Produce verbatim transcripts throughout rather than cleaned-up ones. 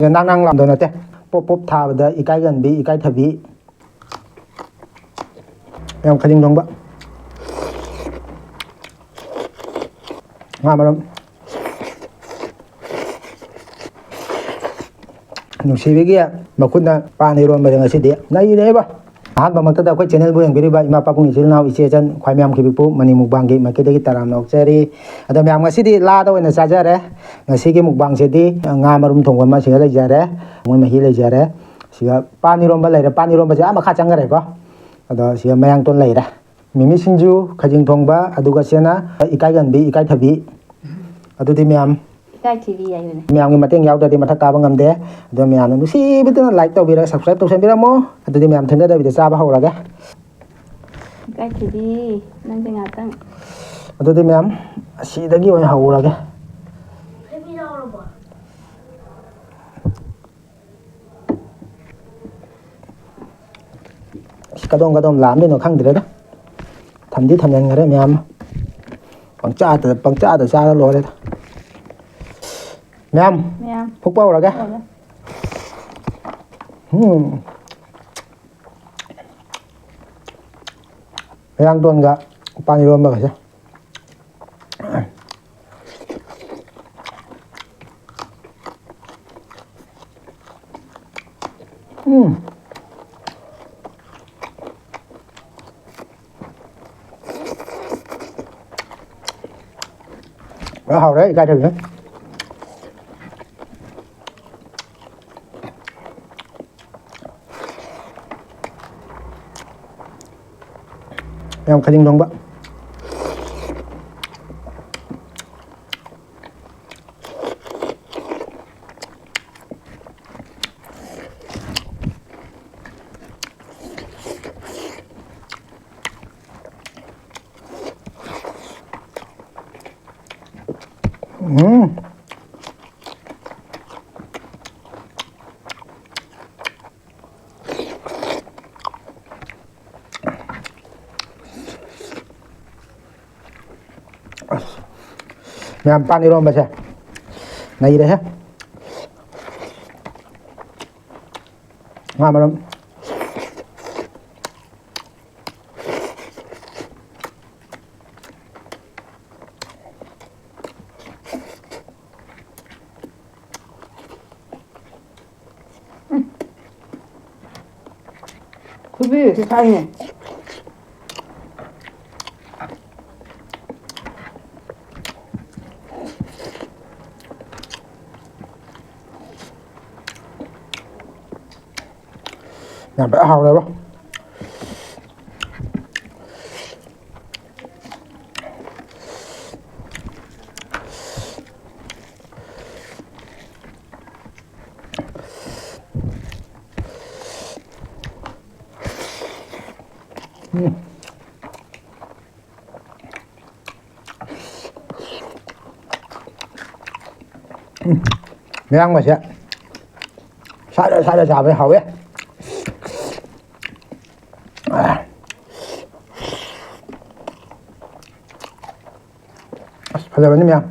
ꯅꯥꯡ ꯅꯥꯡ ꯂꯥꯎꯗꯧ ꯅꯠꯇꯦ꯫ ꯄꯣꯞ ꯄꯣꯞ ꯊꯥꯕꯗ ꯏꯀꯥꯏꯒꯟꯕꯤ, ꯏꯀꯥꯏꯊꯕꯤ꯫ ꯌꯥꯝ ꯈꯖꯤꯡ ꯊꯣꯡꯕ꯫ ꯉꯥ ꯃꯔꯨꯝ꯫ ꯅꯨꯡꯁꯤꯕꯤꯒꯤ ꯃꯈꯨꯠꯅ ꯄꯥꯟ ꯏꯔꯣꯟꯕꯁꯦ ꯉꯁꯤꯗꯤ ꯅꯩꯔꯦꯕ꯫ ꯑꯍꯥꯟꯕꯃꯛꯇꯗ ꯑꯩꯈꯣꯏ ꯆꯦꯅꯦꯜꯕꯨ ꯌꯦꯡꯕꯤꯔꯤꯕ ꯏꯃꯥ ꯄꯥꯕꯨꯡ ꯏꯆꯤꯜ ꯏꯅꯥꯎ ꯏꯆꯦ ꯏꯆꯟ ꯈ꯭ꯋꯥꯏ ꯃꯌꯥꯝ ꯈꯤꯕꯤꯄꯨ ꯃꯅꯤ ꯃꯨꯛꯕꯥꯡꯒꯤ ꯃꯥꯏꯀꯩꯗꯒꯤ ꯇꯔꯥꯝꯅ ꯑꯣꯛꯆꯔꯤ꯫ ꯑꯗꯣ ꯃꯌꯥꯝ ꯉꯁꯤꯗꯤ ꯂꯥꯗ ꯑꯣꯏꯅ ꯆꯥꯖꯔꯦ꯫ ꯉꯁꯤꯒꯤ ꯃꯨꯛꯕꯥꯡꯁꯤꯗꯤ ꯉꯥ ꯃꯔꯨꯝ ꯊꯣꯡꯕ ꯑꯃ ꯁꯤꯒ ꯂꯩꯖꯔꯦ꯫ ꯃꯣꯏ ꯃꯍꯤ ꯂꯩꯖꯔꯦ꯫ ꯁꯤꯒ ꯄꯥꯟ ꯏꯔꯣꯟꯕ ꯂꯩꯔꯦ꯫ ꯄꯥꯟ ꯏꯔꯣꯟꯕꯁꯦ ꯑꯥ ꯃꯈꯥ ꯆꯪꯈ꯭ꯔꯦꯀꯣ꯫ ꯑꯗꯣ ꯁꯤꯒ ꯃꯌꯥꯡꯇꯣꯟ ꯂꯩꯔꯦ꯫ ꯃꯤꯃꯤ ꯁꯤꯡꯖꯨ, ꯈꯖꯤꯡ ꯊꯣꯡꯕ, ꯑꯗꯨꯒ ꯁꯤꯅ ꯏꯀꯥꯏꯒꯟꯕꯤ, ꯏꯀꯥꯏꯊꯕꯤ꯫ ꯑꯗꯨꯗꯤ ꯃꯌꯥꯝ ꯏꯀꯥꯏꯊꯤꯕꯤ ꯍꯥꯏꯕꯅꯦ꯫ ꯃꯌꯥꯝꯒꯤ ꯃꯇꯦꯡ ꯌꯥꯎꯗ꯭ꯔꯗꯤ ꯃꯊꯛ ꯀꯥꯕ ꯉꯝꯗꯦ꯫ ꯑꯗꯣ ꯃꯌꯥꯝꯅ ꯅꯨꯡꯁꯤꯕꯤꯗꯨꯅ like ꯇꯧꯕꯤꯔꯒ subscribe ꯇꯧꯁꯟꯕꯤꯔꯝꯃꯣ꯫ ꯑꯗꯨꯗꯤ ꯃꯌꯥꯝ ꯊꯦꯡꯅꯗꯕꯤꯗ ꯆꯥꯕ ꯍꯧꯔꯒꯦ꯫ ꯏꯀꯥꯏꯊꯤꯕꯤ, ꯅꯪꯁꯦ ꯉꯥꯛꯇꯪ꯫ ꯑꯗꯨꯗꯤ ꯃꯌꯥꯝ ꯑꯁꯤꯗꯒꯤ ꯑꯣꯏꯅ ꯍꯧꯔꯒꯦ꯫ ꯑꯁ, ꯀꯗꯣꯝ ꯀꯗꯣꯝ ꯂꯥꯝꯗꯣꯏꯅꯣ ꯈꯪꯗ꯭ꯔꯦꯗ꯫ ꯊꯝꯗꯤ ꯊꯝꯖꯤꯟꯈ꯭ꯔꯦ ꯃꯌꯥꯝ ꯑꯃ꯫ ꯄꯪꯆꯥꯗ, ꯄꯪꯆꯥꯗ ꯆꯥꯔ ꯂꯣꯏꯔꯦꯗ꯫ ꯃꯌꯥꯝ, ꯃꯌꯥꯝ꯫ ꯐꯨꯛꯄ ꯍꯧꯔꯒꯦ꯫ ꯍꯧꯔꯦ꯫ ꯎꯝ꯫ ꯃꯌꯥꯡꯇꯣꯟꯒ ꯄꯥꯟ ꯏꯔꯣꯟꯕꯒꯁꯦ꯫ ꯎꯝ꯫ ꯂꯣꯏ ꯍꯥꯎꯔꯦ, ꯏꯀꯥꯏꯊꯕꯤ꯫ ꯌꯥꯝ ꯈꯖꯤꯡ ꯊꯣꯡꯕ꯫ ꯎꯝ꯫ ꯑꯁ, ꯃꯌꯥꯝ ꯄꯥꯟ ꯏꯔꯣꯝꯕꯁꯦ ꯅꯩꯔꯦꯍꯦ꯫ ꯉꯥ ꯃꯔꯨꯝ꯫ ꯈꯨꯕꯤ ꯁꯤ ꯊꯥꯏꯅꯦ꯫ ꯌꯥꯝ ꯐꯖꯅ ꯍꯥꯎꯔꯦꯕ꯫ ꯎꯝ꯫ ꯎꯝ꯫ ꯃꯌꯥꯡ ꯃꯁꯦ ꯁꯥꯠꯂ ꯁꯥꯠꯂ ꯆꯥꯕ ꯍꯥꯎꯋꯦ꯫ ꯑꯁ, ꯐꯖꯕꯅꯤ ꯃꯌꯥꯝ꯫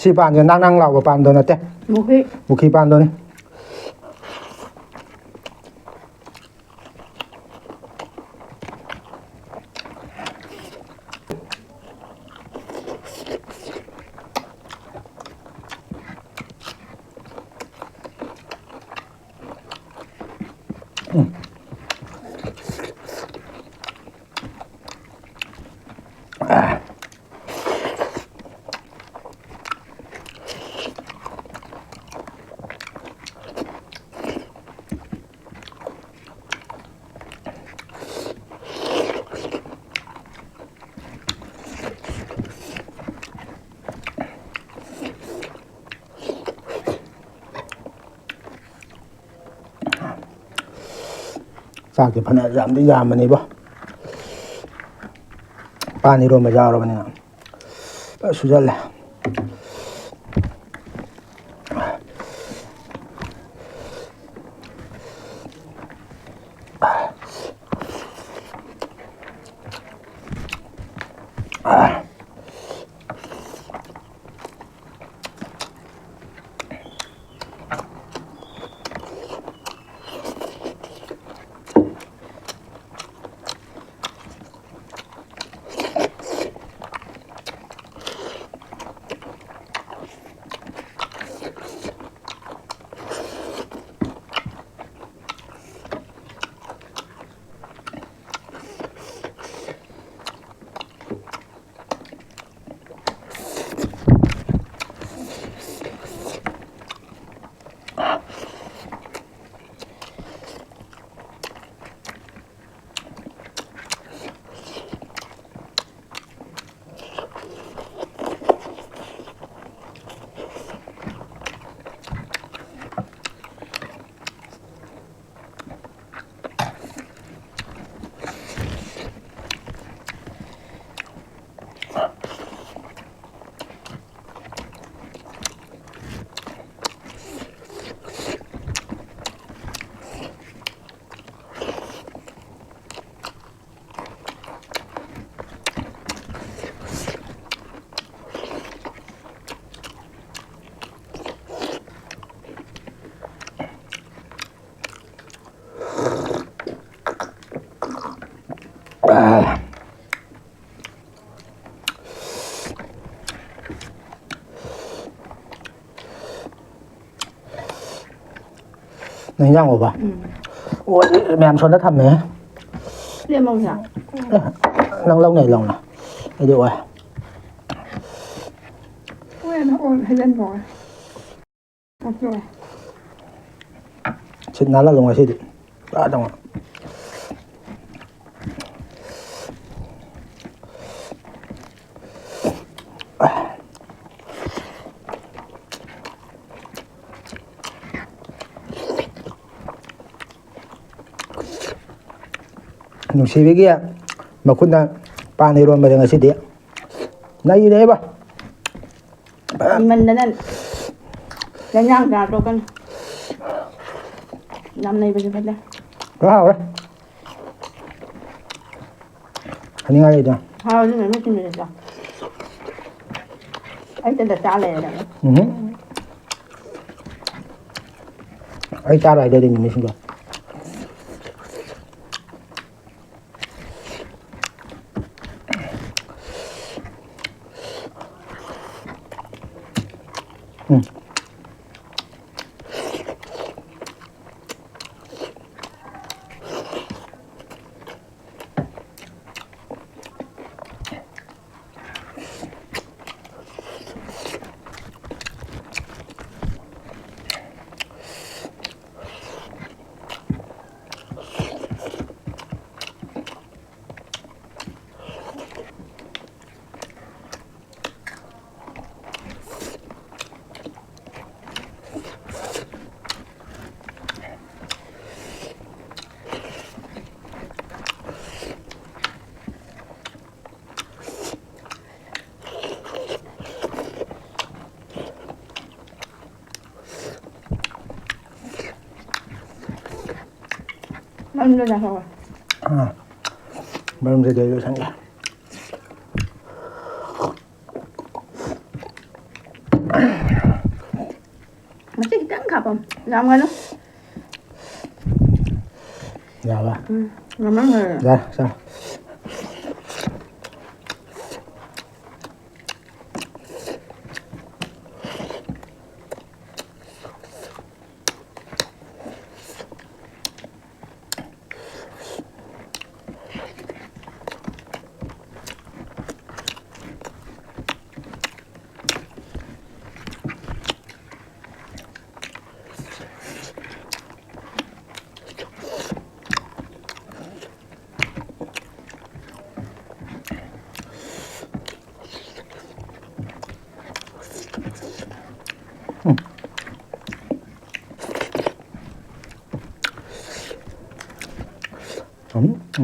ꯁꯤ ꯄꯥꯟꯁꯦ ꯅꯥꯡ ꯅꯥꯡ ꯂꯥꯎꯕ ꯄꯥꯟꯗꯣ ꯅꯠꯇꯦ꯫ ꯃꯨꯈꯤ꯫ ꯃꯨꯈꯤ ꯄꯥꯟꯗꯣꯅꯤ꯫ ꯆꯥꯛꯇꯤ ꯐꯅ ꯌꯥꯝꯗꯤ ꯌꯥꯝꯕꯅꯤꯕꯣ꯫ ꯄꯥꯟ ꯏꯔꯣꯟꯕ ꯌꯥꯎꯔꯕꯅꯤꯅ꯫ ꯐꯖ ꯁꯨꯖꯜꯂꯦ꯫ ꯅꯪ ꯍꯤꯟꯖꯥꯡ ꯎꯕ? ꯎꯝ꯫ ꯑꯣ, ꯃꯌꯥꯝ ꯁꯣꯝꯗ ꯊꯝꯃꯦ꯫ ꯂꯦꯝꯍꯧꯁꯦ꯫ ꯑꯦ, ꯅꯪ ꯂꯧꯅꯦ, ꯂꯧꯅ꯫ ꯑꯩꯗꯤ ꯑꯣꯏ꯫ ꯑꯣꯏ, ꯑꯣꯏ, ꯍꯩꯖꯤꯟꯕ ꯑꯣꯏ꯫ ꯑꯣꯀꯦ꯫ ꯁꯤꯠ ꯅꯥꯜꯍꯜꯂꯣ ꯉꯁꯤꯗꯤ꯫ ꯄꯨꯔꯥ ꯇꯧꯉ-꯫ ꯅꯨꯡꯁꯤꯕꯤꯒꯤ ꯃꯈꯨꯠꯅ ꯄꯥꯟ ꯏꯔꯣꯟꯕꯗ ꯉꯁꯤꯗꯤ ꯅꯩꯔꯦꯕ꯫ ꯏꯃꯟꯗꯅ ꯂꯩꯅꯥꯡ ꯆꯥ ꯇꯣꯛꯀꯅꯤ꯫ ꯌꯥꯝ ꯅꯩꯕꯁꯨ ꯐꯠꯇꯦ꯫ ꯂꯣꯏ ꯍꯥꯎꯔꯦ꯫ ꯍꯥꯏꯅꯤꯡꯉꯥꯏ ꯂꯩꯇꯦ꯫ ꯍꯥꯎꯔꯗꯤ ꯃꯦꯃꯤ ꯊꯤꯟꯕꯤꯔꯛꯀꯦ꯫ ꯑꯩ ꯇꯗ ꯆꯥ ꯂꯩꯔꯗꯕꯅꯤ꯫ ꯎꯝ꯫ ꯑꯩ ꯆꯥꯔꯣꯏ ꯍꯥꯏꯗꯨꯗꯤ ꯃꯤꯃꯤꯁꯤꯡꯗꯣ꯫ ꯎꯝ꯫ ꯃꯔꯨꯝꯗꯣ ꯆꯥꯊꯣꯛꯑꯣ꯫ ꯑꯥ, ꯃꯔꯨꯝꯁꯦ ꯂꯣꯏ ꯂꯣꯏꯁꯟꯒꯦ꯫ ꯃꯆꯦ ꯈꯤꯇꯪ ꯍꯥꯞꯄꯣ꯫ ꯌꯥꯝꯒꯅꯨ꯫ ꯌꯥꯕ? ꯎꯝ, ꯌꯥꯝꯃꯟꯈ꯭ꯔꯦ꯫ ꯌꯥꯔꯦ, ꯆꯥꯔꯣ꯫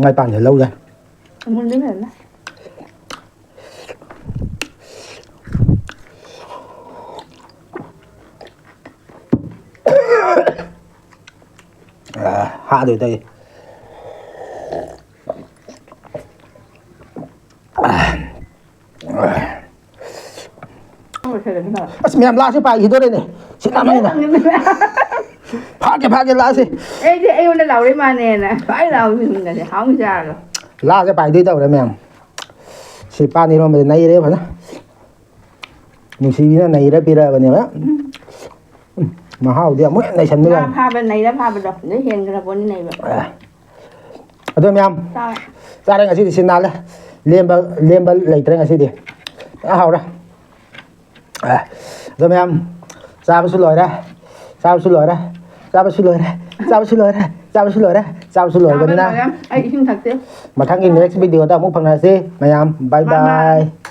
ꯃꯥꯏ ꯄꯥꯟꯁꯦ ꯂꯧ ꯌꯥꯏ꯫ ꯑꯃꯨꯟꯕ ꯐꯖꯅ꯫ ꯑ, ꯍꯥꯗꯣꯏ ꯇꯧꯏ꯫ ꯂꯣꯏꯁꯜꯂꯁꯤ ꯂꯥꯛꯑꯣ꯫ ꯑꯁ, ꯃꯌꯥꯝ ꯂꯥꯛꯑꯁꯤ ꯄꯥꯏꯈꯤꯗꯣꯔꯦꯅꯦ꯫ ꯁꯤ ꯂꯥꯛꯃꯟꯗꯅ꯫ ꯐꯥꯒꯦ, ꯐꯥꯒꯦ, ꯂꯥꯛꯑꯁꯤ꯫ ꯑꯩꯗꯤ ꯑꯩꯉꯣꯟꯗ ꯂꯥꯎꯔꯛꯏ ꯃꯥꯅꯦꯅ꯫ ꯐꯥꯏ ꯂꯥꯎ ꯃꯤꯁꯤꯡꯒꯁꯦ ꯍꯥꯎꯅ ꯆꯥꯔꯒ꯫ ꯂꯥꯛꯑꯁꯦ ꯄꯥꯏꯗꯣꯏ ꯇꯧꯔꯦ ꯃꯌꯥꯝ꯫ ꯁꯤ ꯄꯥꯟ ꯏꯔꯣꯟꯕꯁꯦ ꯅꯩꯔꯦ ꯐꯖꯅ꯫ ꯅꯨꯡꯁꯤꯕꯤꯅ ꯅꯩꯔ ꯄꯤꯔꯛꯑꯕꯅꯦꯕ꯫ ꯎꯝ, ꯃꯍꯥꯎꯗꯤ ꯑꯃꯨꯛ ꯍꯦꯟꯅ ꯅꯩꯁꯟꯕ ꯉꯥ ꯌꯥꯅꯤ꯫ ꯐꯥꯕ ꯅꯩꯔ ꯐꯥꯕꯗꯣ ꯑꯗꯨ ꯍꯦꯟꯈ꯭ꯔ ꯄꯣꯠꯅꯤ ꯅꯩꯕ꯫ ꯑꯦ꯫ ꯑꯗꯣ ꯃꯌꯥꯝ, ꯆꯥꯔꯦ꯫ ꯆꯥꯔꯦ ꯉꯁꯤꯗꯤ ꯁꯤ ꯅꯥꯜꯂꯦ꯫ ꯂꯦꯝꯕ, ꯂꯦꯝꯕ ꯂꯩꯇ꯭ꯔꯦ ꯉꯁꯤꯗꯤ꯫ ꯑ, ꯍꯥꯎꯔꯦ꯫ ꯑꯦ꯫ ꯑꯗꯣ ꯃꯌꯥꯝ, ꯆꯥꯕꯁꯨ ꯂꯣꯏꯔꯦ꯫ ꯆꯥꯕꯁꯨ ꯂꯣꯏꯔꯦ꯫ ꯆꯥꯕꯁꯨ ꯂꯣꯏꯔꯦ꯫ ꯆꯥꯕꯁꯨ ꯂꯣꯏꯔꯦ꯫ ꯆꯥꯕꯁꯨ ꯂꯣꯏꯔꯦ꯫ ꯆꯥꯕꯁꯨ ꯆꯥꯕ ꯂꯣꯏꯔꯕꯅꯤꯅ ꯂꯣꯏꯔꯦ꯫ ꯑꯩ ꯏꯁꯤꯡ ꯊꯛꯀꯦ꯫ ꯃꯊꯪꯒꯤ next video ꯗ ꯑꯃꯨꯛ ꯐꯪꯅꯔꯁꯤ ꯃꯌꯥꯝ꯫ Bye bye bye꯫ Bye꯫